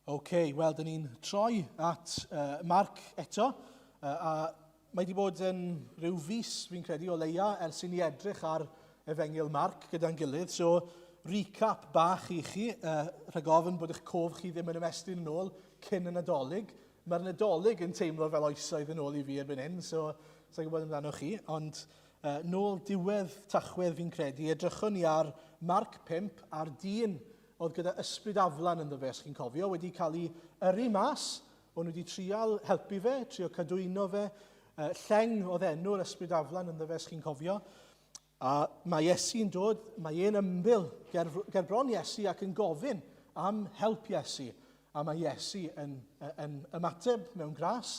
OK, wel, dyn ni'n troi at Mark eto, a mae wedi bod yn rhyw fis, fi'n credu, o leia, ers i ni edrych ar Efengyl Mark gyda'n gilydd. So, recap bach i chi, rhag ofn bod eich cof chi ddim yn ymestyn yn ôl cyn y Nadolig. Mae'r Nadolig yn teimlo fel oesoedd yn ôl i fi erbyn hyn, so sa'n gwybod amdano chi, ond nôl diwedd Tachwedd fi'n credu, edrychwn ni ar Mark 5 a'r dyn oedd gyda ysbryd aflan ynddo fe, os chi'n cofio, wedi cael ei yrru mas, o'n nhw wedi trial helpu fe, trio cadwyno fe, lleng oedd enw'r ysbryd aflan ynddo fe, os chi'n cofio. A mae Iesu'n dod, mae e'n ymbil ger, ger bron Iesu ac yn gofyn am help Iesu. A mae Iesu yn, yn ymateb mewn gras,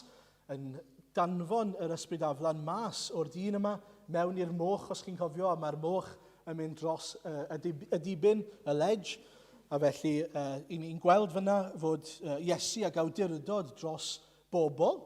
yn danfon yr ysbryd aflan mas o'r dyn yma mewn i'r moch, os chi'n cofio, a mae'r moch yn mynd dros y, y dibyn, y ledge. A felly, i ni'n gweld fyna fod Iesu ag awdurdod dros bobl,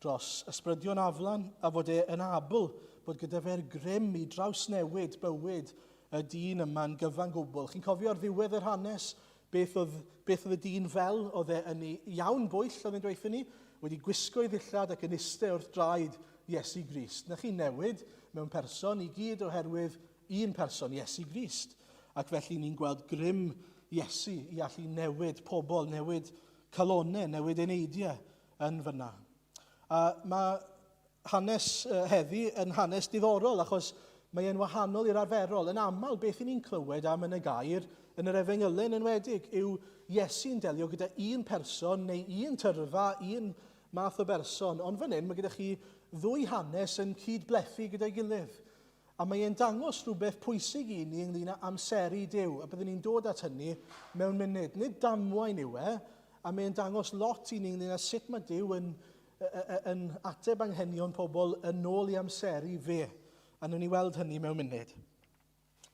dros ysbrydion aflan, a fod e yn abl bod gyda fe'r grym i drawsnewid bywyd y dyn yma'n gyfan gwbl. Chi'n cofio ar ddiwedd yr hanes Beth oedd, beth oedd y dyn fel? Oedd e yn ei iawn bwyll, oedd e'n dweud ni, wedi gwisgo ei ddillad ac yn iste wrth draed Iesu Grist. Na chi newid mewn person i gyd oherwydd un person, Iesu Grist. Ac felly ni'n gweld grym Iesu i allu newid pobl, newid calonau, newid eneidiau yn fyna. A mae hanes heddi yn hanes diddorol achos mae e'n wahanol i'r arferol. Yn aml, beth i ni'n clywed am yn y gair, yn yr efengylau yn enwedig, yw Iesu'n delio gyda un person neu un tyrfa, un math o berson. Ond fan hyn, mae gyda chi ddwy hanes yn cyd-blethu gyda'i gilydd. A mae e'n dangos rhywbeth pwysig i ni ynglyn â amseru Duw, a byddwn ni'n dod at hynny mewn munud. Nid damwain yw e, a mae e'n dangos lot i ni ynglyn â sut mae Duw yn, yn ateb anghenion pobl yn ôl i amseru fe. A wnawn ni weld hynny mewn munud.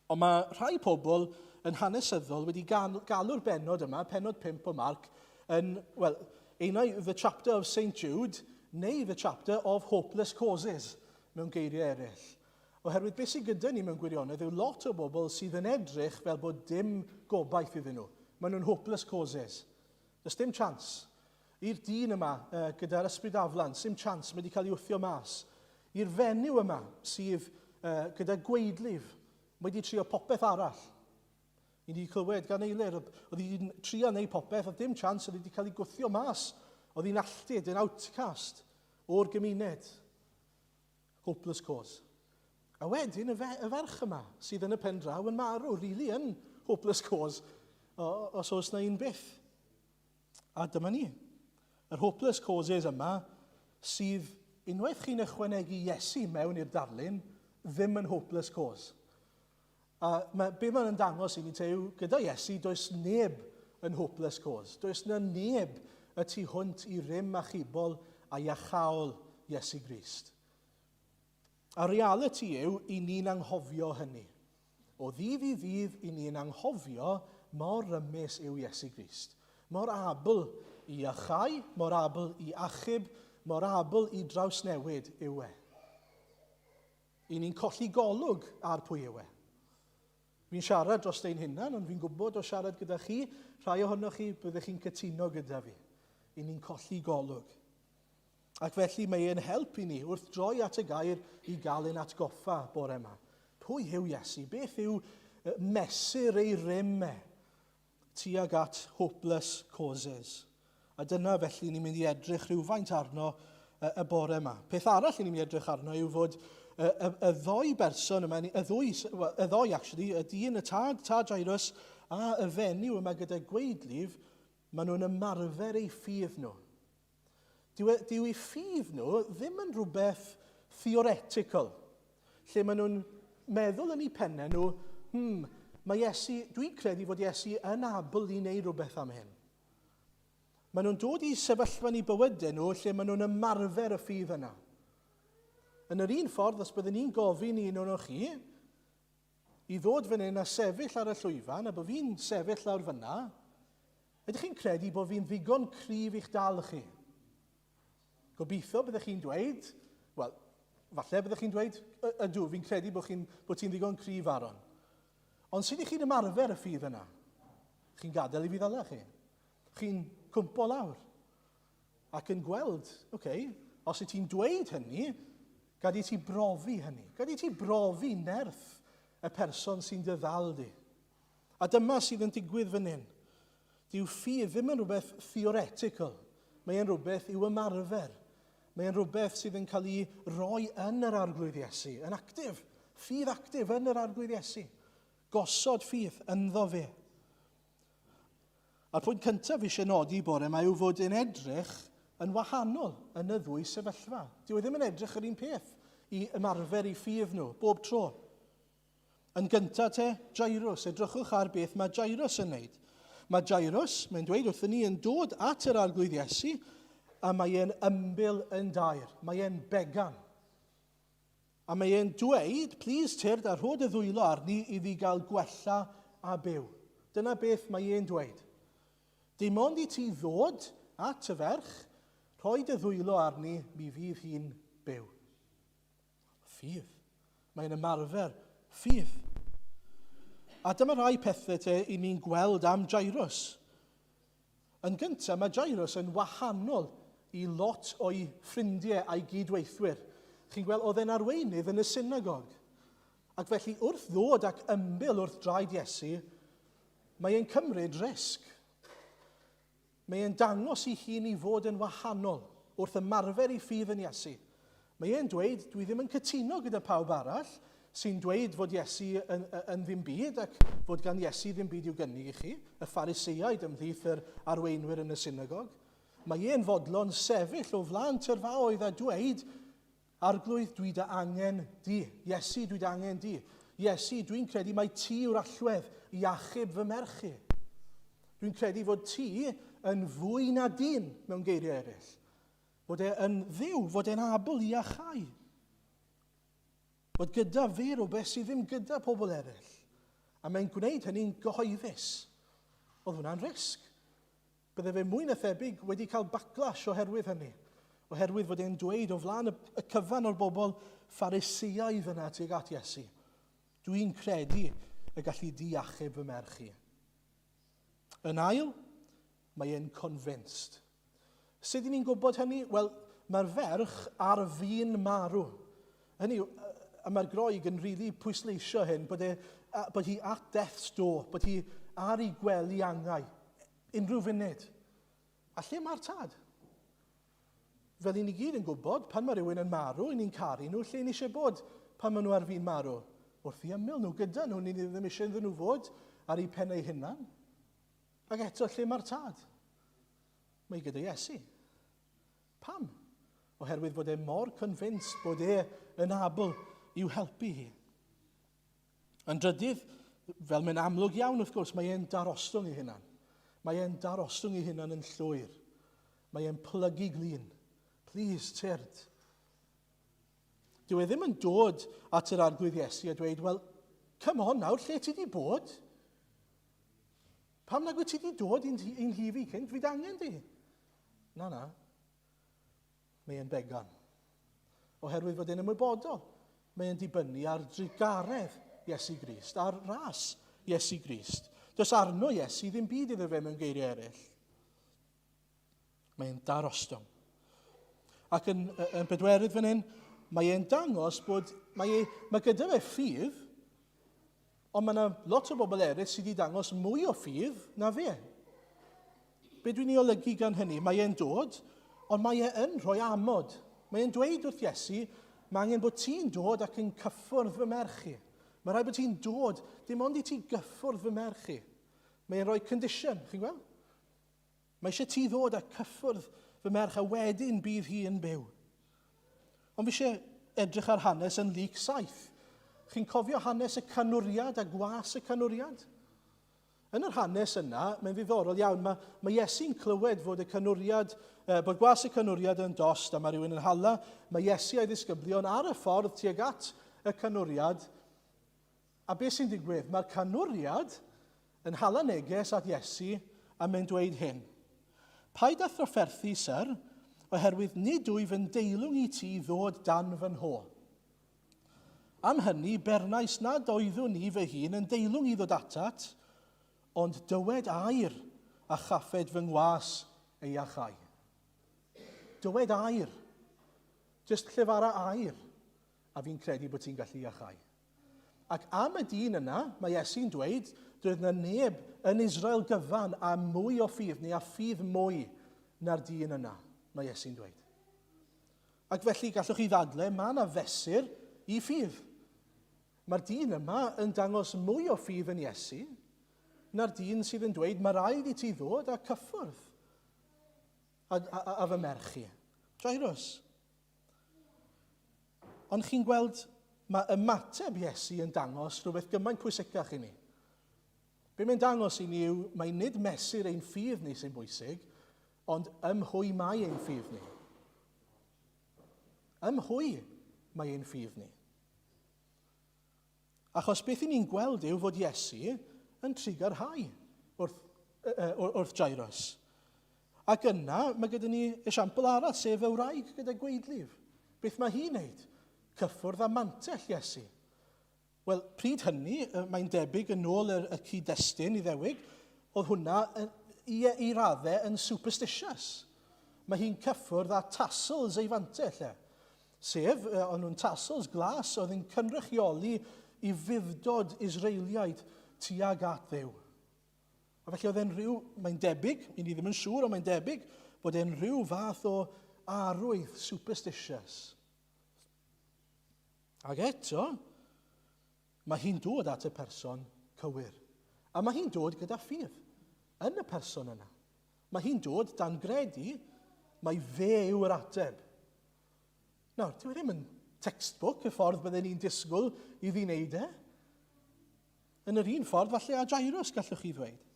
Ond mae rhai pobl yn hanesyddol wedi galw'r bennod yma, pennod 5 o Marc, yn, wel, unai The Chapter of St Jude neu The Chapter of Hopeless Causes, mewn geiriau eraill. Oherwydd beth sydd gyda ni mewn gwirionedd yw lot o bobl sydd yn edrych fel bod dim gobaith iddyn nhw. Maen nhw'n hopeless causes. Does dim chance. I'r dyn yma uh, gyda'r ysbryd aflan, sim chance, mae wedi cael ei wthio mas. I'r fenyw yma sydd uh, gyda gweidlif, mae wedi trio popeth arall. Ni wedi clywed gan Eilir, oedd hi'n trio neu popeth, oedd dim chance, oedd hi wedi cael ei gwthio mas. Oedd hi'n alltid, yn outcast o'r gymuned. Hopeless cause. A wedyn y, fe, y ferch yma sydd yn y pen draw yn marw, really yn hopeless cause, os oes na un byth. A dyma ni. Yr hopeless causes yma sydd, unwaith chi'n ychwanegu Iesu mewn i'r darlun, ddim yn hopeless cause. A mae, be mae'n dangos i ni te yw, gyda Iesu, does neb yn hopeless cause. Does na neb y tu hwnt i rym achubol a iachaol Iesu Grist. A reality yw, i ni'n anghofio hynny. O ddydd i ddydd, i ni'n anghofio mor rymus yw Iesu Grist. Mor abl i iachau, mor abl i achub, mor abl i drawsnewid yw e. I ni'n colli golwg ar pwy yw e. Fi'n siarad dros ein hunan, ond fi'n gwybod o siarad gyda chi, rhai ohonoch chi, byddech chi'n cytuno gyda fi. I ni'n colli golwg. Ac felly mae e'n help i ni wrth droi at y gair i gael ein atgoffa bore yma. Pwy yw Iesu? Beth yw mesur ei rym e tuag at hopeless causes? A dyna felly ni'n mynd i edrych rhywfaint arno y bore yma. Peth arall ni'n mynd i edrych arno yw fod y, y, y ddoi berson yma, y ddwy, well, y ddoi actually, y dyn, y tad, tad Jairus, a y fenyw yma gyda gweidlif, maen nhw'n ymarfer eu ffydd nhw. Dyw, e, dyw eu ffydd nhw ddim yn rhywbeth theoretical, lle maen nhw'n meddwl yn eu pennau nhw, hmm, mae Iesu, dwi'n credu fod Iesu yn abl i wneud rhywbeth am hyn. Maen nhw'n dod i sefyllfa yn eu bywydau nhw lle maen nhw'n ymarfer y ffydd yna. Yn yr un ffordd, os byddwn ni'n gofyn i un o'n chi i ddod fan hyn a sefyll ar y llwyfan, a bod fi'n sefyll lawr fyna, ydych chi'n credu bod fi'n ddigon cryf i'ch dal chi? Gobeithio byddech chi'n dweud, wel, falle byddech chi'n dweud, ydw, fi'n credu bod, chi'n, bod ti'n ddigon cryf, Aaron. Ond sut ych chi'n ymarfer y ffydd yna? Chi'n gadael i fi ddala chi? Chi'n cwmpo lawr. Ac yn gweld, oce, okay, os y ti'n dweud hynny, gad i ti brofi hynny. Gad i ti brofi nerth y person sy'n dy ddal di. A dyma sydd yn digwydd fan hyn. Dyw ffydd ddim yn rhywbeth theoretical. Mae e'n rhywbeth i'w ymarfer. Mae e'n rhywbeth sydd yn cael ei roi yn yr Arglwydd Iesu, yn actif. Ffydd actif yn yr Arglwydd Iesu. Gosod ffydd ynddo fe. A'r pwynt cyntaf fi eisiau nodi bore yma yw fod yn edrych yn wahanol yn y ddwy sefyllfa. Dyw e ddim yn edrych yr un peth i ymarfer i ffydd nhw bob tro. Yn gyntaf te, Jairus. Edrychwch ar beth mae Jairus yn wneud. Mae Jairus, mae'n dweud wrthyn ni, yn dod at yr Arglwydd Iesu a mae e'n ymbil yn dair. Mae e'n began. A mae e'n dweud, please tyrd a rho dy ddwylo arni iddi gael gwella a byw. Dyna beth mae e'n dweud. Dim ond i ti ddod at y ferch, rhoi dy ddwylo arni, mi fydd hi'n byw. Ffydd. Mae'n ymarfer ffydd. A dyma rai pethau te i ni'n gweld am Jairus. Yn gyntaf, mae Jairus yn wahanol i lot o'i ffrindiau a'i gydweithwyr. Chi'n gweld, oedd e'n arweinydd yn y synagog. Ac felly wrth ddod ac ymbil wrth draed Iesu, mae e'n cymryd risg. Mae e'n dangos ei hun i fod yn wahanol wrth ymarfer ei ffydd yn Iesu. Mae e'n dweud, dwi ddim yn cytuno gyda pawb arall sy'n dweud fod Iesu yn, yn ddim byd ac fod gan Iesu ddim byd i'w gynnig i chi, y Phariseaid ymhlith yr arweinwyr yn y synagog. Mae e'n fodlon sefyll o flaen tyrfaoedd a dweud, Arglwydd, dwi dy angen di. Iesu, dwi dy angen di. Iesu, dwi'n credu mai ti yw'r allwedd i achub fy merch i. Dwi'n credu fod ti yn fwy na dyn, mewn geiriau eraill. Fod e yn ddiw, fod e'n abl i achau. Fod gyda fe rhywbeth sydd ddim gyda pobl eraill. A mae'n gwneud hynny'n gyhoeddus. Oedd hwnna'n risg. Bydde fe mwy na thebyg wedi cael backlash oherwydd hynny, oherwydd fod e'n dweud o flaen y, y cyfan o'r bobl Phariseaidd yna tuag at Iesu, Dwi'n credu y gallu di achub fy merch i. Yn ail, mae e'n convinced. Sut i ni'n gwybod hynny? Wel, mae'r ferch ar fin marw. Hynny yw, a mae'r Groeg yn rili really pwysleisio hyn, bod, e, bod hi at death's door, bod hi ar ei gwely angau. Unrhyw funud. A lle mae'r tad? Fel i ni gyd yn gwybod, pan mae rhywun yn marw, i ni'n caru nhw, lle ni eisiau bod pan maen nhw ar fin marw? Wrth i ymyl nhw, gyda nhw, ni ddim eisiau iddyn nhw fod ar eu pen eu hunan. Ac eto, lle mae'r tad? Mae gyda Iesu. Pam? Oherwydd fod e mor convinced bod e yn abl i'w helpu hi. Yn drydydd, fel mae'n amlwg iawn wrth gwrs, mae e'n darostwng ei hunan. Mae e'n darostwng ei hunan yn llwyr. Mae e'n plygu glin. Please, tyrd. Dyw e ddim yn dod at yr arglwydd Iesu a dweud, wel, come on nawr, lle ti di bod? Pam nag wyt ti di dod i'n nhŷ fi cynt? Fi angen di. Na, na. Mae e'n began. Oherwydd fod e'n ymwybodol. Mae e'n dibynnu ar drugaredd Iesu Grist, ar ras Iesu Grist. Does arno Iesu ddim byd iddo fe mewn geiriau eraill. Mae e'n darostwng. Ac yn, yn bedwerydd fan hyn, mae e'n dangos bod mae, e, mae gyda fe ffydd, ond mae yna lot o bobl eraill sydd wedi dangos mwy o ffydd na fe. Be dwi'n ei olygu gan hynny? Mae e'n dod, ond mae e yn rhoi amod. Mae e'n dweud wrth Iesu, mae angen bod ti'n dod ac yn cyffwrdd fy merch i. Mae rhaid bod ti'n dod, dim ond i ti gyffwrdd fy merch i. Mae e'n rhoi condition, chi'n gweld? Mae eisiau ti ddod a cyffwrdd fy merch a wedyn bydd hi yn byw. Ond fi eisiau edrych ar hanes yn Luc 7. Chi'n cofio hanes y canwriad a gwas y canwriad? Yn yr hanes yna, mae'n ddiddorol iawn, mae, mae Iesu'n clywed fod y canwriad, eh, bod gwas y canwriad yn dost a mae rhywun yn hala, mae Iesu a'i ddisgyblion ar y ffordd tuag at y canwriad. A beth sy'n digwydd? Mae'r canwriad yn hala neges at Iesu a mae'n dweud hyn. Paid â thrafferthu, syr, oherwydd nid wyf yn deilwng i ti ddod dan fy nho. Am hynny, bernais nad oeddwn i fy hun yn deilwng i ddod atat, ond dywed air a chaffed fy ngwas ei iachau. Dywed air. Jyst llefara air. A fi'n credu bod ti'n gallu iachau. Ac am y dyn yna, mae Iesu'n dweud, doedd na neb yn Israel gyfan â mwy o ffydd, neu â ffydd mwy na'r dyn yna, mae Iesu'n dweud. Ac felly gallwch chi ddadle, mae yna fesur i ffydd. Mae'r dyn yma yn dangos mwy o ffydd yn Iesu na'r dyn sydd yn dweud, mae rhaid i ti ddod a cyffwrdd a, a, a, a fy merch i. Jairus. Ond chi'n gweld, mae ymateb Iesu yn dangos rhywbeth gymaint pwysicach i ni. Be mae'n dangos i ni yw, mae nid mesur ein ffydd ni sy'n bwysig, ond ym mhwy mae ein ffydd ni. Ym mhwy mae ein ffydd ni. Achos beth i ni'n gweld yw fod Iesu yn trugarhau wrth, wrth Jairus. Ac yna mae gyda ni esiampl arall, sef y wraig gyda gweidlif. Beth mae hi'n neud? Cyffwrdd â mantell Iesu. Wel, pryd hynny, mae'n debyg yn ôl y, y cyd-destun i ddewig, oedd hwnna i, i raddau yn superstitious. Mae hi'n cyffwrdd â tassels ei fantell e. Sef, o'n nhw'n tassels glas oedd yn cynrychioli i fuddod Israeliaid tuag at Dduw. A felly oedd e'n rhyw, mae'n debyg, i ni ddim yn siŵr, ond mae'n debyg, bod e'n rhyw fath o arwydd superstitious. Ac eto, mae hi'n dod at y person cywir. A mae hi'n dod gyda ffydd yn y person yna. Mae hi'n dod dan gredu mai fe yw'r ateb. Nawr, dyw e ddim yn textbook y ffordd bydden ni'n disgwyl iddi wneud e. Yn yr un ffordd, falle â Jairus, gallwch chi ddweud.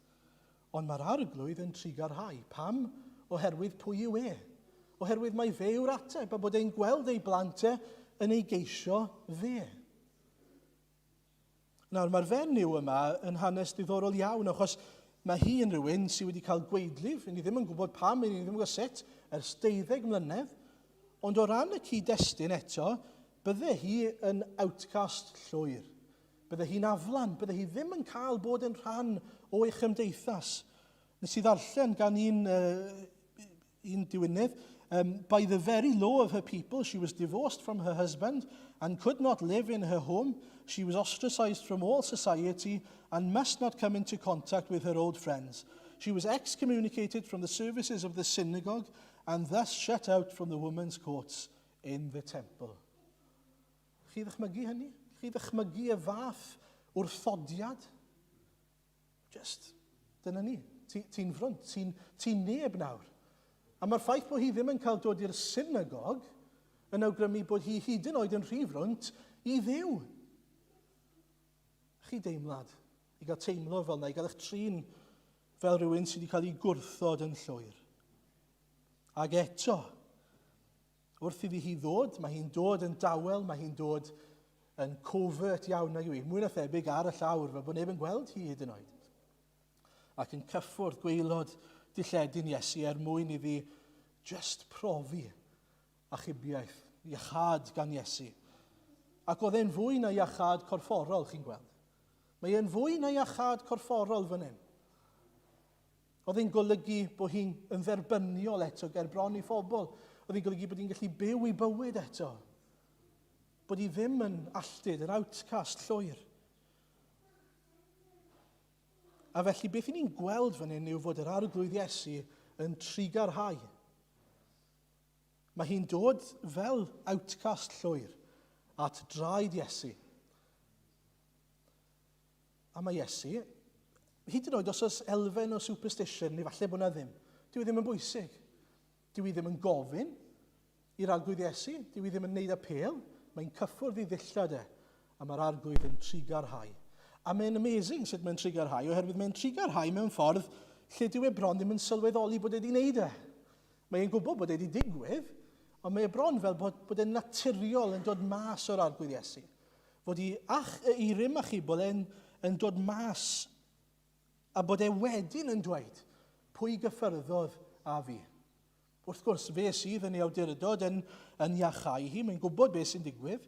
Ond mae'r arglwydd yn trugarhau. Pam? Oherwydd pwy yw e? Oherwydd mai fe yw'r ateb a bod e'n gweld ei blant e yn ei geisio fe. Nawr, mae'r fenyw yma yn hanes diddorol iawn, achos mae hi yn rhywun sydd wedi cael gweidlif, ni ddim yn gwybod pam, ni ddim yn gwybod sut, ers 12 mlynedd, ond o ran y cyd-destun eto, bydde hi yn outcast llwyr. Bydde hi'n aflan, bydde hi ddim yn cael bod yn rhan o'i chymdeithas. Nes i ddarllen gan un, un diwynydd, by the very law of her people, she was divorced from her husband and could not live in her home. She was ostracized from all society and must not come into contact with her old friends. She was excommunicated from the services of the synagogue and thus shut out from the women's courts in the temple. Chi ddychmygu hynny? Chi ddychmygu y fath wrthodiad? Just, dyna ni. Ti'n ti frwnt, ti'n ti neb nawr. A mae'r ffaith bod hi ddim yn cael dod i'r synagog yn awgrymu bod hi hyd yn oed yn rhy frwnt i Dduw. Chi deimlad, i gael teimlo fel yna, i gael eich trin fel rhywun sydd wedi cael ei gwrthod yn llwyr. Ac eto, Wrth iddi hi ddod, mae hi'n dod yn dawel, mae hi'n dod yn covert iawn nag yw hi, mwy na thebyg ar y llawr, fel bod neb yn gweld hi hyd yn oed. Ac yn cyffwrdd gwaelod dilledyn Iesu er mwyn iddi just profi achubiaeth, iachâd gan Iesu. Ac oedd e'n fwy na iachâd corfforol, chi'n gweld. Mae e'n fwy na iachâd corfforol fan hyn. Oedd e'n golygu bod hi'n yn dderbyniol eto ger bron i phobl. Oedd hi'n golygu bod hi'n gallu byw ei bywyd eto. Bod hi ddim yn alltud, yn outcast llwyr. A felly beth i ni'n gweld fan hyn yw fod yr arglwydd Iesu yn trugarhau. Mae hi'n dod fel outcast llwyr at draed Iesu. A mae Iesu, hyd yn oed os oes elfen o superstition, neu falle bod na ddim, dyw e ddim yn bwysig. Dyw e ddim yn gofyn i'r arglwydd Iesu, dyw e ddim yn neud apêl, mae'n cyffwrdd i ddillad e, a mae'r arglwydd yn trugarhau. A mae'n amazing sut mae'n trugarhau, oherwydd mae'n trugarhau mewn ffordd lle dyw e bron ddim yn sylweddoli bod e wedi wneud e. Mae'n gwybod bod e wedi digwydd, ond mae e bron fel bod, bod e'n naturiol yn dod mas o'r arglwydd Iesu. Fod i, ach, i rym achubol e'n yn dod mas a bod e wedyn yn dweud, pwy gyffyrddodd â fi? Wrth gwrs, fe sydd yn ei awdurdod yn, yn iachau hi, mae'n gwybod beth sy'n digwydd.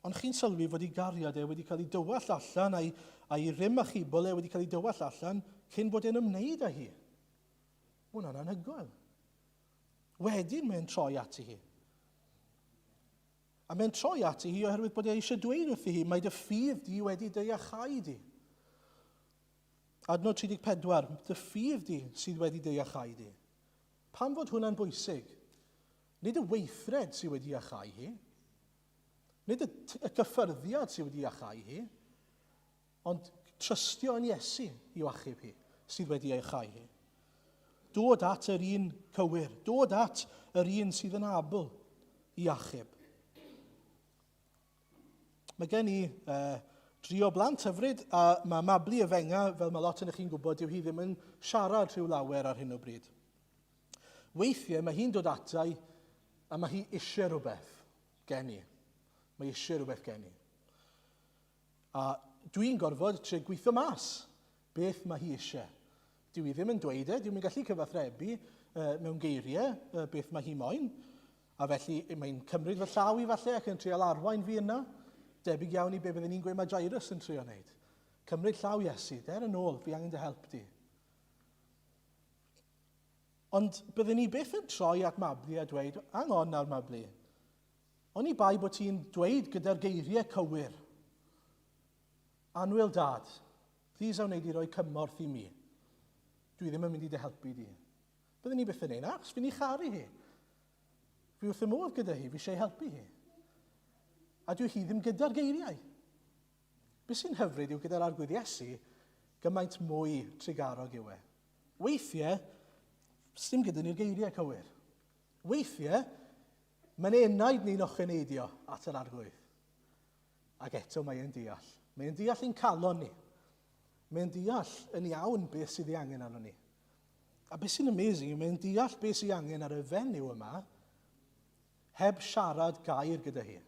Ond chi'n sylwi fod ei gariad e wedi cael ei dywallt allan a'i, a'i rym achubol e wedi cael ei dywallt allan cyn bod e'n ymwneud â hi. Mae hwnna'n anhygoel. Wedyn mae'n troi ati hi. A mae'n troi ati hi oherwydd bod e eisiau dweud wrthi hi, mae dy ffydd di wedi dy iachau di. Adnod 34, dy ffydd di sydd wedi dy iachau di. Pam fod hwnna'n bwysig? Nid y weithred sydd wedi iachau hi. Nid y, y cyffyrddiad sydd wedi iachau hi. Ond trystio yn Iesu i'w achub hi, sydd wedi ei chau hi. Dod at yr un cywir, dod at yr un sydd yn abl i achub. Mae gen i dri o blant hyfryd, a mae Mabli y fenga, fel mae lot yn chi'n gwybod, dyw hi ddim yn siarad rhyw lawer ar hyn o bryd. Weithiau mae hi'n dod atai a mae hi eisiau rhywbeth gen i. Mae eisiau rhywbeth gen i. A dwi'n gorfod trio gweithio mas beth mae hi eisiau. Dyw hi ddim yn dweud e, dyw hi'n gallu cyfathrebu mewn geiriau beth mae hi moyn. A felly mae'n cymryd fy llaw i falle ac yn trial arwain fi yna. Debyg iawn i be byddwn ni'n gweud mae Jairus yn trio wneud. Cymryd llaw Iesu, der yn ôl, fi angen dy help di. Ond byddwn ni byth yn troi at Mabli a dweud, hang on nawr Mabli, Oni bai bod ti'n dweud gyda'r geiriau cywir, Annwyl Dad, plîs a wnei di roi cymorth i mi? Dwi ddim yn mynd i dy helpu di. Byddwn ni byth yn neud 'na, achos fi'n ei charu hi. Fi wrth y modd gyda hi, fi eisiau helpu hi. A dwi hi ddim gyda'r geiriau. Be sy'n hyfryd yw gyda'r Arglwydd Iesu, gymaint mwy trugarog yw e. Weithiau, sdim gyda ni'r geiriau cywir. Weithiau, Mae'n enaid ni'n ocheneidio at yr Arglwydd. Ac eto mae e'n deall. Mae e'n deall ein calon ni. Mae e'n deall yn iawn beth sydd ei angen arno ni. A beth sy'n amazing yw mae'n deall beth sydd angen ar y fenyw yma heb siarad gair gyda hi.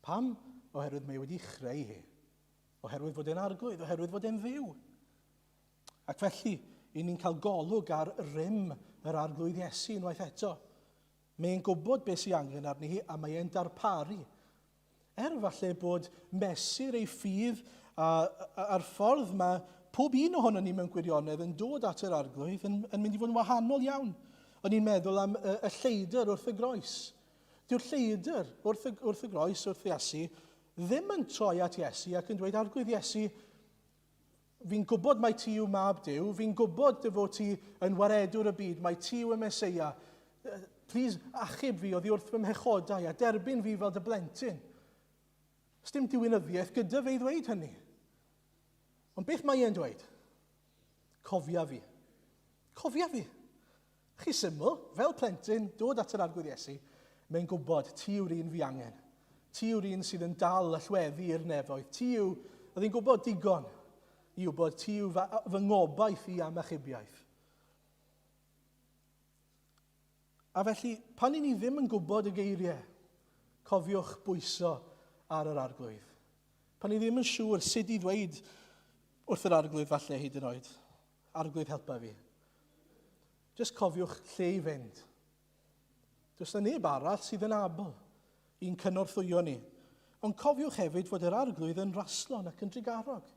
Pam? Oherwydd mae wedi chreu hi. Oherwydd fod e'n arglwydd, oherwydd fod e'n fyw. Ac felly, i ni'n cael golwg ar rym yr arglwydd Iesu unwaith eto. Mae e'n gwybod beth sydd angen arni hi a mae e'n darparu. Er falle bod mesur ei ffydd a, a'r ffordd mae pob un ohono ni mewn gwirionedd yn dod at yr arglwydd yn, yn mynd i fod yn wahanol iawn. O'n i'n meddwl am y, y lleidr wrth y groes. Dyw'r lleidr wrth y, wrth y groes, wrth Iesu, ddim yn troi at Iesu ac yn dweud, Arglwydd Iesu, Fi'n gwybod mai ti yw mab Duw, fi'n gwybod dy fod ti yn waredwr y byd, mai ti yw y Meseia. Please, achub fi oddi wrth fy mhechodau a derbyn fi fel dy blentyn. Sdim diwinyddiaeth gyda fe i ddweud hynny. Ond beth mae e'n dweud? Cofia fi. Cofia fi. Chi syml, fel plentyn, dod at yr Arglwydd Iesu, mae'n gwybod, ti yw'r un fi angen. Ti yw'r un sydd yn dal allweddi i'r nefoedd. Ti yw, oedd hi'n gwybod digon i wybod, ti yw fy, fy ngobaith i am achubiaeth. A felly, pan i ni ddim yn gwybod y geiriau, cofiwch bwyso ar yr arglwydd. Pan ni ddim yn siŵr sut i ddweud wrth yr arglwydd falle hyd yn oed, Arglwydd helpa fi. Jyst cofiwch lle i fynd. Does na neb arall sydd yn abl i'n cynorthwyo ni. Ond cofiwch hefyd fod yr arglwydd yn raslon ac yn drugarog.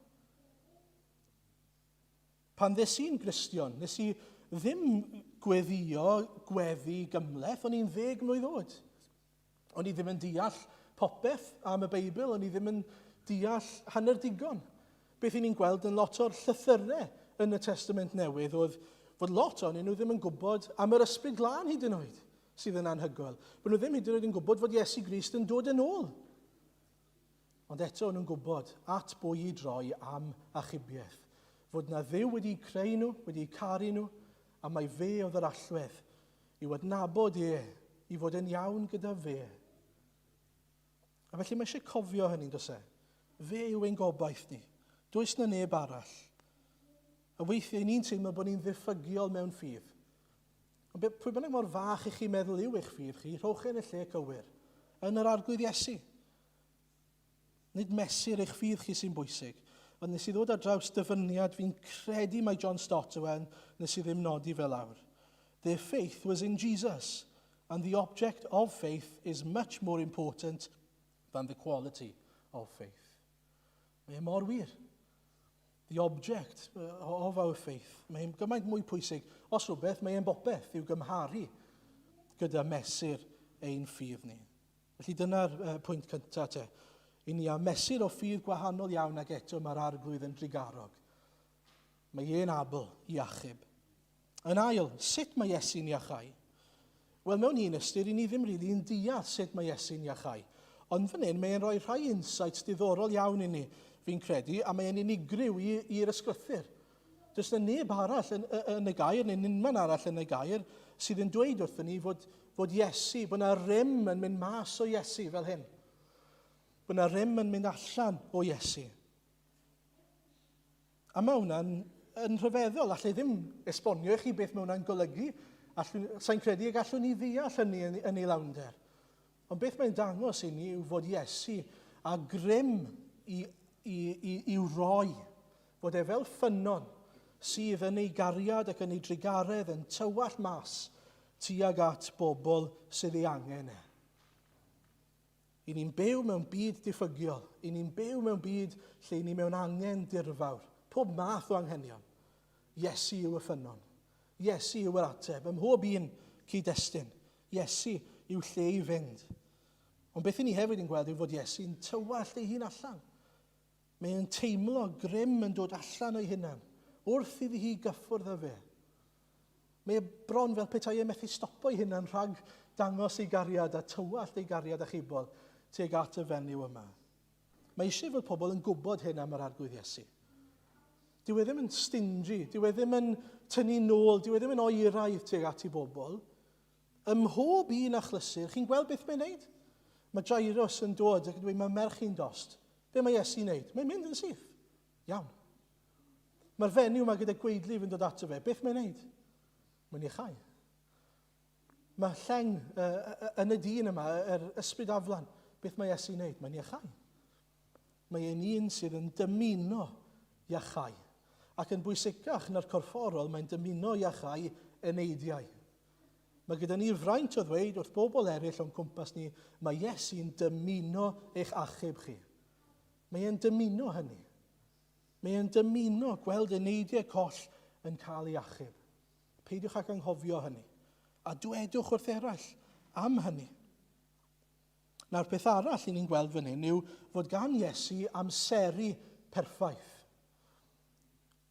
Pan ddes i'n Gristion, nes i ddim gweddio gweddi gymleth, o'n i'n ddeg mlwydd oed. O'n i ddim yn deall popeth am y Beibl, o'n i ddim yn deall hanner digon. Beth i ni'n gweld yn lot o'r llythyrau yn y Testament Newydd oedd fod lot o'n nhw ddim yn gwybod am yr Ysbryd Glân hyd yn oed, sydd yn anhygoel. Bod nhw ddim hyd yn oed yn gwybod fod Iesu Grist yn dod yn ôl. Ond eto o'n nhw'n gwybod at bwy i droi am achubiaeth. Fod na Dduw wedi creu nhw, wedi caru nhw, a mai fe oedd yr allwedd i'w adnabod e, i fod yn iawn gyda fe. A felly mae eisiau cofio hynny, does e? Fe yw ein gobaith ni. Does na neb arall. A weithiau ni'n teimlo bod ni'n ddiffygiol mewn ffydd. Ond pwy bynnag mor fach i chi meddwl yw eich ffydd chi, rhowch e yn y lle cywir. Yn yr Arglwydd Iesu. Nid mesur eich ffydd chi sy'n bwysig. Ond nes i ddod ar draws dyfyniad fi'n credu mai John Stott yw e, nes i ddim nodi fe lawr. Their faith was in Jesus, and the object of faith is much more important than the quality of faith. Mae e mor wir. The object of our faith. Mae'n gymaint mwy pwysig. Os rhywbeth, mae'n bopeth i'w gymharu gyda mesur ein ffydd ni. Felly dyna'r pwynt cyntaf te. I ni â mesur o ffydd gwahanol iawn ag eto mae'r arglwydd yn drugarog. Mae e'n abl i achub. Yn ail, sut mae Iesu'n iachau? Wel, mewn un ystyr, i ni ddim rili yn deall sut mae Iesu'n iachau. Ond fan hyn, mae e'n rhoi rhai insights diddorol iawn i ni, fi'n credu, a mae e'n unigryw i'r ysgrythur. Does yna neb arall yn, yn y gair, neu unman arall yn y gair, sydd yn dweud wrthyn ni fod, fod Iesu, bod yna rym yn mynd mas o Iesu fel hyn. Bod yna rym yn mynd allan o Iesu. A mae hwnna'n yn rhyfeddol. Allai ddim esbonio i chi beth mae hwnna'n golygu. Sa'n credu y gallwn ni ddeall hynny yn, yn ei lawnder. Ond beth mae'n dangos i ni yw fod Iesu a grym i, i, i, i'w roi, fod e fel ffynnon sydd yn ei gariad ac yn ei drugaredd yn tywallt mas tuag at bobl sydd ei angen e. I ni'n byw mewn byd diffygiol. I ni'n byw mewn byd lle i ni mewn angen dirfawr. Pob math o anghenion. Iesu yw y ffynnon. Iesu yw yr ateb. Ym mhob un cyd-destun. Iesu yw lle i fynd. Ond beth i ni hefyd yn gweld yw fod Iesu'n tywallt ei hun allan. Mae e'n teimlo grym yn dod allan o'i hunan wrth iddi hi gyffwrdd â fe. Mae e bron fel petai e methu stopo ei hunan rhag dangos ei gariad a tywallt ei gariad achubol tuag at y fenyw yma. Mae eisiau fod pobl yn gwybod hyn am yr Arglwydd Iesu. Dyw e ddim yn stingy, dyw e ddim yn tynnu nôl, dyw e ddim yn oeraidd tuag at i bobl. Ym mhob un achlysur, chi'n gweld beth mae'n neud? Mae Jairus yn dod ac yn dweud, mae merch i'n dost. Be mae Iesu'n neud? Mae'n mynd yn syth. Iawn. Mae'r fenyw yma gyda gweidlif yn dod ato fe. Beth mae'n neud? Mae'n iachau. Mae lleng uh, yn y dyn yma, yr ysbryd aflan. Beth mae Iesu'n neud? Mae'n iachau. Mae e'n un sydd yn dymuno iachau. Ac yn bwysicach na'r corfforol, mae'n dymuno iachau eneidiau. Mae gyda ni'r fraint o ddweud wrth bobl eraill o'n cwmpas ni, mae Iesu'n dymuno eich achub chi. Mae e'n dymuno hynny. Mae e'n dymuno gweld eneidiau coll yn cael ei achub. Peidiwch ag anghofio hynny. A dwedwch wrth eraill am hynny. Nawr, peth arall i ni'n gweld fan hyn yw fod gan Iesu amseru perffaith.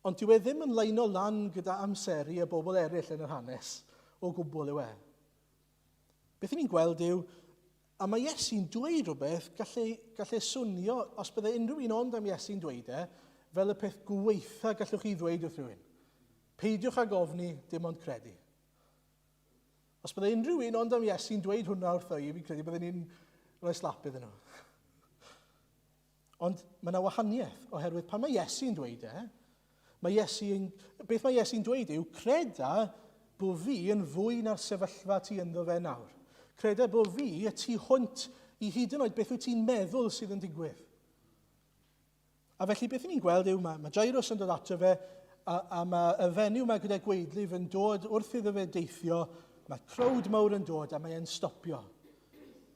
Ond dyw e ddim yn leino lan gyda amseru y bobl eraill yn yr hanes o gwbl yw e. Beth ni'n gweld yw, a mae Iesu'n dweud rhywbeth, gallai, gallai swnio, os byddai unrhyw un ond am Iesu'n dweud e, fel y peth gweitha gallwch chi ddweud wrth rhywun. Peidiwch ag ofni, dim ond credu. Os byddai unrhyw un ond am Iesu'n dweud hwnna wrtho i, fi'n credu byddwn ni'n rhoi slap iddyn nhw. Ond mae yna wahaniaeth, oherwydd pan mae Iesu'n dweud e, mae Iesu yn, beth mae Iesu'n dweud yw, creda bod fi yn fwy na'r sefyllfa ti ynddo fe nawr. Creda bod fi y tu hwnt i hyd yn oed beth wyt ti'n meddwl sydd yn digwydd. A felly beth ni'n gweld yw mae, mae Jairus yn dod ato fe a, a mae y fenyw yma gyda gweidlif yn dod wrth iddo fe deithio, mae crowd mawr yn dod a mae e'n stopio.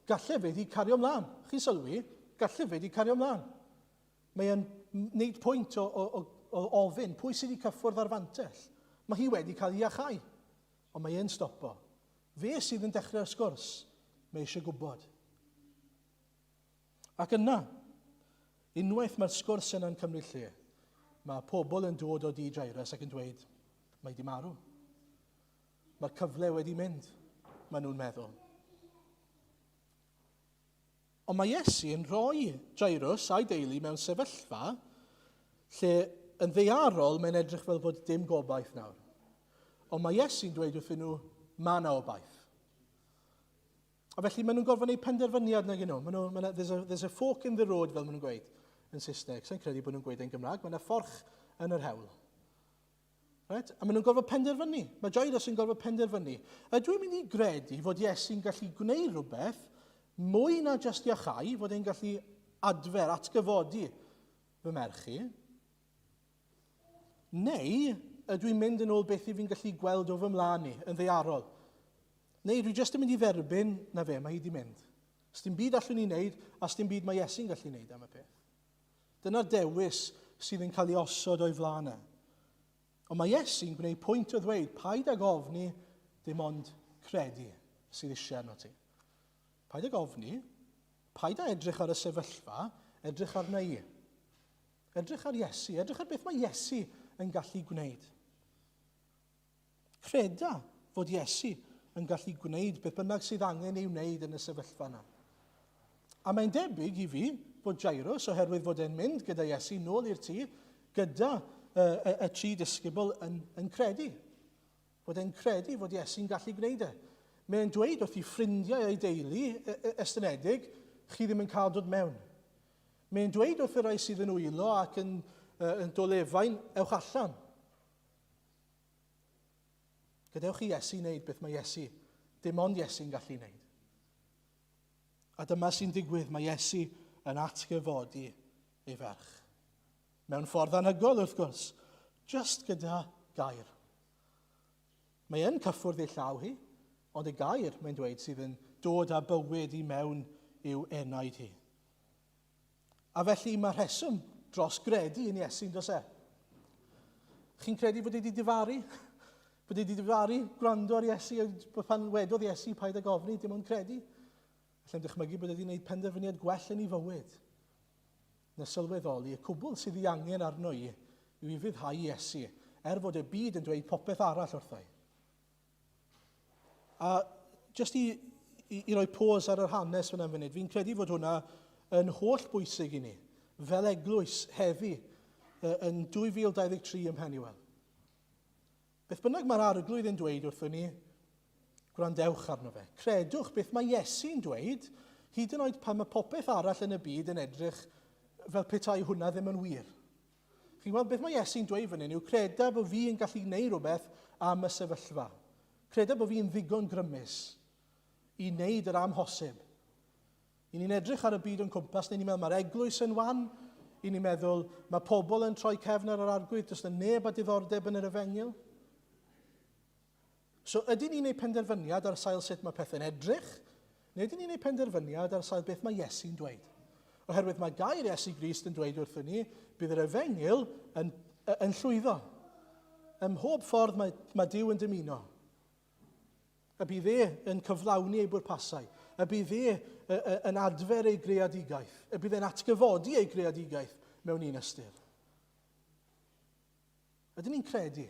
Galle fe di cario mlaen. Chi'n sylwi? Galle fe di cario mlaen. Mae e'n wneud pwynt o, o, o, o ofyn pwy sydd wedi cyffwrdd ar fantell. Mae hi wedi cael ei iachau, ond mae e'n stopo. Fe sydd yn dechrau'r sgwrs. Mae eisiau gwybod. Ac yna, unwaith mae'r sgwrs yna'n cymryd lle, mae pobl yn dod o dŷ Jairus ac yn dweud, mae di marw. Mae'r cyfle wedi mynd, maen nhw'n meddwl. Ond mae Iesu yn rhoi Jairus a'i deulu mewn sefyllfa lle yn ddaearol mae'n edrych fel bod dim gobaith nawr. Ond mae Iesu'n dweud wrthyn nhw, mae yna obaith. A felly maen nhw'n gorfod gwneud penderfyniad nag nhw. Maen nhw maen there's, a, there's a fork in the road, fel maen nhw'n gweud yn Saesneg. Sa'n credu bod nhw'n gweud yn Gymraeg. Mae yna fforch yn yr hewl. Right? A maen nhw'n gorfod penderfynu. Mae Jairus yn gorfod penderfynu. Ydw i'n mynd i gredu fod Iesu'n gallu gwneud rhywbeth mwy na jyst iachau, fod e'n gallu adfer, atgyfodi fy merch i? Neu ydw i'n mynd yn ôl beth i fi'n gallu gweld o fy mlaen i, yn ddaearol? Neu dwi jyst yn mynd i dderbyn, na fe, mae hi di mynd. Sdim byd allwn ni wneud, a sdim byd mae Iesu'n gallu wneud am y peth. Dyna'r dewis sydd yn cael ei osod o'i flaen e. Ond mae Iesu'n gwneud pwynt o ddweud, paid ag ofni, dim ond credu sydd eisiau arno ti. Paid ag ofni, paid â edrych ar y sefyllfa, edrych arna i. Edrych ar Iesu, edrych ar beth mae Iesu yn gallu gwneud. Creda fod Iesu yn gallu gwneud beth bynnag sydd angen ei wneud yn y sefyllfa yna. A mae'n debyg i fi fod Jairus, oherwydd fod e'n mynd gyda Iesu nôl i'r tŷ, gyda y, y, y tri disgybl yn, yn credu. Fod e'n credu fod Iesu'n gallu gwneud e. Mae'n dweud wrth i ffrindiau a'i deulu estynedig, chi ddim yn cael dod mewn. Mae'n dweud wrth y rhai sydd yn wylo ac yn, yn dolefain, ewch allan. Gadewch i Iesu wneud beth mae Iesu, dim ond Iesu'n gallu wneud. A dyma sy'n digwydd, mae Iesu yn atgyfodi ei ferch. Mewn ffordd anhygoel, wrth gwrs, just gyda gair. Mae e'n cyffwrdd ei llaw hi, ond y gair, mae'n dweud, sydd yn dod â bywyd i mewn i'w enaid hi. A felly mae rheswm dros gredu yn Iesu, yn does e? Chi'n credu fod wedi difaru? Bod wedi difaru gwrando ar Iesu, bod pan wedodd Iesu paid ag ofni, dim ond credu? Allai'n dychmygu bod wedi gwneud penderfyniad gwell yn ei fywyd na sylweddoli y cwbl sydd ei angen arno i yw i fuddhau Iesu, er fod y byd yn dweud popeth arall wrtho i. A jyst i, i, i roi pause ar yr hanes fyna am funud, fi'n credu fod hwnna yn holl bwysig i ni, fel eglwys heddi yn 2023 ym Mheniwel. Beth bynnag mae'r arglwydd yn dweud wrthyn ni, gwrandewch arno fe. Credwch beth mae Iesu'n dweud, hyd yn oed pan mae popeth arall yn y byd yn edrych fel petai hwnna ddim yn wir. Chi'n gweld beth mae Iesu'n dweud fan hyn yw creda bod fi yn gallu gwneud rhywbeth am y sefyllfa. Creda bod fi'n ddigon grymus i wneud yr amhosib. I ni'n edrych ar y byd o'n cwmpas, neu ni'n meddwl mae'r eglwys yn wan, i ni'n meddwl mae pobl yn troi cefn ar yr arglwydd, does na neb â diddordeb yn yr efengyl. So ydyn ni'n ei penderfyniad ar sail sut mae pethau'n edrych, neu ydyn ni'n ei penderfyniad ar sail beth mae Iesu'n dweud? Oherwydd mae gair Iesu Grist yn dweud wrthyn ni, bydd yr efengyl yn, yn llwyddo. Ym mhob ffordd mae, mae Duw yn dymuno. Y bydd e yn cyflawni ei bwrpasau. Y bydd e yn adfer ei greadigaeth. Y bydd e'n atgyfodi ei greadigaeth mewn un ystyr. Ydyn ni'n credu?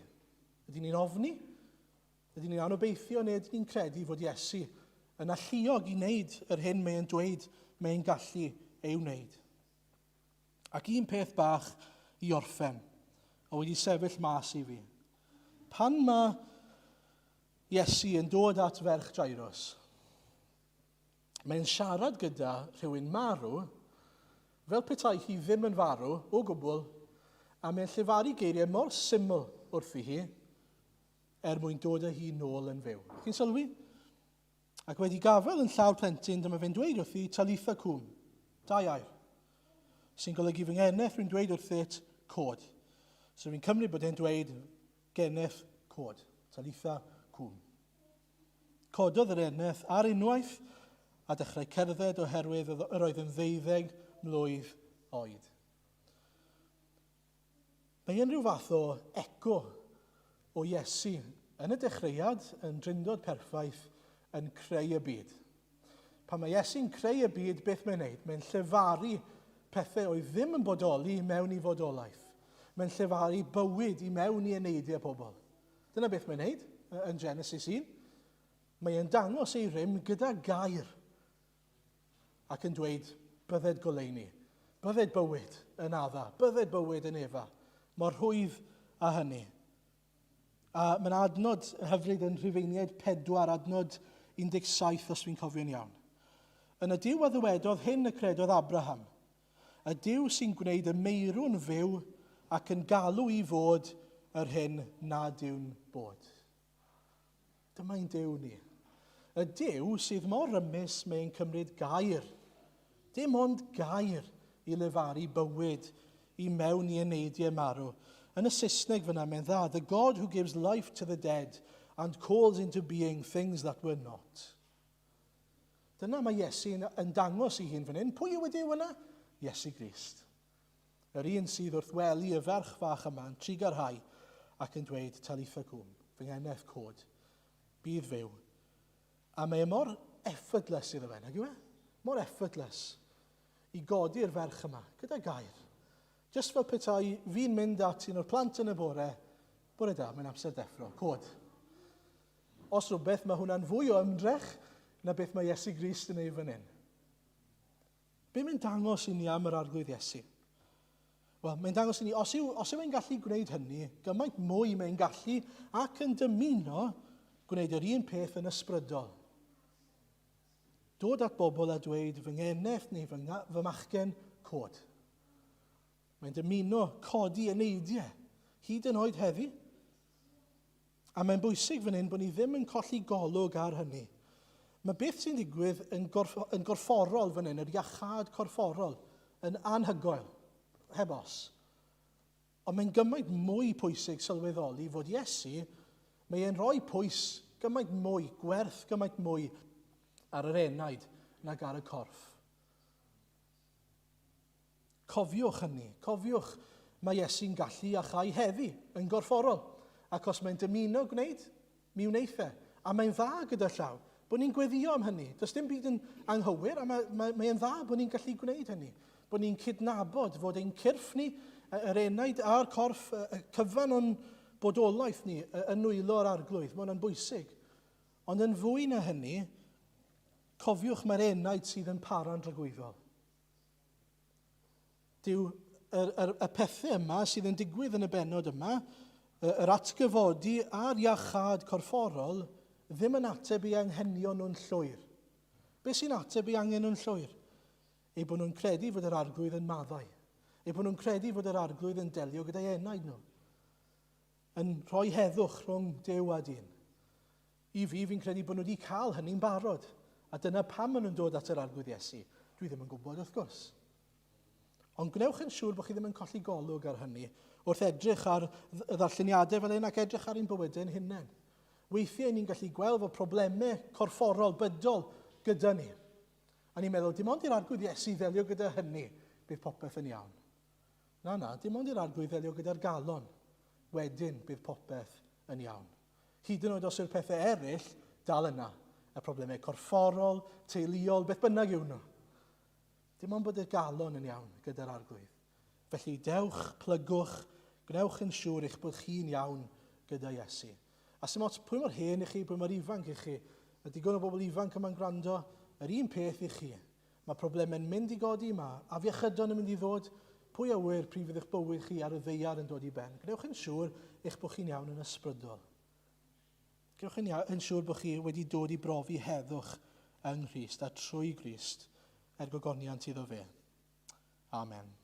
Ydyn ni'n ofni? Ydyn ni'n anobeithio neu ydyn ni'n credu fod Iesu yn alluog i wneud yr hyn mae'n dweud mae'n gallu ei wneud? Ac un peth bach i orffen, o wedi sefyll mas i fi. Pan mae Iesu yn dod at ferch Jairus, Mae'n siarad gyda rhywun marw, fel petai hi ddim yn farw o gwbl, a mae'n llefaru geiriau mor syml wrthi hi er mwyn dod â hi nôl yn fyw. Chi'n sylwi? Ac wedi gafael yn llaw'r plentyn, dyma fe'n dweud wrthi, Talitha cum. Dau air. Sy'n golygu fy ngeneth, rwy'n dweud wrthyt, cod. So fi'n cymryd bod e'n dweud geneth cod. Talitha cum. Cododd yr eneth ar unwaith a dechrau cerdded oherwydd yr oedd yn ddeuddeg mlwydd oed. Mae unrhyw fath o eco o Iesu yn y dechreuad, yn drindod perffaith, yn creu y byd. Pan mae Iesu'n creu y byd, beth mae'n neud? Mae'n llefaru pethau oedd ddim yn bodoli mewn i fodolaeth. Mae'n llefaru bywyd i mewn i eneidiau pobl. Dyna beth mae'n neud yn Genesis 1. Mae e'n dangos ei rym gyda gair ac yn dweud, bydded goleuni, bydded bywyd yn Adda, bydded bywyd yn Efa. Mor rhwydd a hynny. A mae'n adnod hyfryd yn Rhufeiniaid 4, adnod 17 os fi'n cofio'n iawn. Yn y Duw a ddywedodd hyn y credodd Abraham, Y Duw sy'n gwneud y meirw'n fyw ac yn galw i fod yr hyn nad yw'n bod. Dyma ein Duw ni. Y Duw sydd mor rymus mae'n cymryd gair, dim ond gair i lefaru bywyd i mewn i eneidiau marw. Yn y Saesneg fyna mae'n dda, the God who gives life to the dead and calls into being things that were not. Dyna mae Iesu yn, yn dangos ei hun fan hyn. Pwy yw y Duw yna? Iesu Grist. Yr un sydd wrth wely y ferch fach yma yn trugarhau ac yn dweud, Talitha cum, fy ngeneth cod, bydd fyw. A mae e mor effortless iddo fe, nag yw e? Mor effortless i godi'r ferch yma gyda gair. Just fel petai fi'n mynd at un o'r plant yn y bore, bore da, mae'n amser deffro, cod. Os rhywbeth, mae hwnna'n fwy o ymdrech na beth mae Iesu Grist yn ei fan hyn. Be mae'n dangos i ni am yr Arglwydd Iesu? Wel, mae'n dangos i ni, os yw, os yw e'n gallu gwneud hynny, gymaint mwy mae'n gallu ac yn dymuno gwneud yr un peth yn ysbrydol. Dod at bobl a dweud fy ngeneth neu fy, fy machgen, cod. Mae'n dymuno codi eneidiau, hyd yn oed heddi. A mae'n bwysig fan hyn bod ni ddim yn colli golwg ar hynny. Mae beth sy'n digwydd yn, gorff yn gorfforol fan hyn, yr iachâd corfforol, yn anhygoel, heb os. Ond mae'n gymaint mwy pwysig sylweddoli fod Iesu, mae e'n rhoi pwys gymaint mwy, gwerth gymaint mwy ar yr enaid nag ar y corff. Cofiwch hynny. Cofiwch, mae Iesu'n gallu iachau heddi, yn gorfforol. Ac os mae'n dymuno gwneud, mi wneith e. A mae'n dda gyda llaw, bod ni'n gweddio am hynny. Does dim byd yn anghywir, a mae, mae, mae e'n dda bod ni'n gallu gwneud hynny. Bod ni'n cydnabod fod ein cyrff ni, yr enaid a'r corff, y cyfan o'n bodolaeth ni, yn nwylo yr arglwydd. Mae hwnna'n bwysig. Ond yn fwy na hynny, cofiwch mae'r enaid sydd yn para'n dragwyddol. Dyw yr, yr, y pethau yma sydd yn digwydd yn y bennod yma, yr atgyfodi a'r iachâd corfforol, ddim yn ateb i anghenion nhw'n llwyr. Be sy'n ateb i angen nhw'n llwyr? Eu bod nhw'n credu fod yr arglwydd yn maddau. Eu bod nhw'n credu fod yr arglwydd yn delio gyda'i enaid nhw. Yn rhoi heddwch rhwng Duw a dyn. I fi, fi'n credu bod nhw wedi cael hynny'n barod. A dyna pam maen nhw'n dod at yr Arglwydd Iesu. Dwi ddim yn gwybod, wrth gwrs. Ond gwnewch yn siŵr bod chi ddim yn colli golwg ar hynny wrth edrych ar y ddarlleniadau fel hyn ac edrych ar ein bywydau'n hunain. Weithiau ni'n gallu gweld fod problemau corfforol, bydol gyda ni. A ni'n meddwl, dim ond i'r Arglwydd Iesu ddelio gyda hynny, bydd popeth yn iawn. Na, na, dim ond i'r Arglwydd ddelio gyda'r galon. Wedyn bydd popeth yn iawn. Hyd yn oed os yw'r pethau eraill dal yna, y problemau corfforol, teuluol, beth bynnag yw nhw. Dim ond bod y galon yn iawn gyda'r arglwydd. Felly dewch, plygwch, gwnewch yn siŵr eich bod chi'n iawn gyda Iesu. A sy'n ots pwy mor hen i chi, pwy mor ifanc i chi, mae digon o bobl ifanc yma'n gwrando, yr un peth i chi. Mae problemau'n mynd i godi, mae afiechydon yn mynd i ddod. Pwy a ŵyr pryd fydd eich bywyd chi ar y ddaear yn dod i ben? Gwnewch yn siŵr eich bod chi'n iawn yn ysbrydol. Gwnewch yn, yn siŵr bod chi wedi dod i brofi heddwch yng Nghrist a trwy Grist er gogoniant iddo fe. Amen.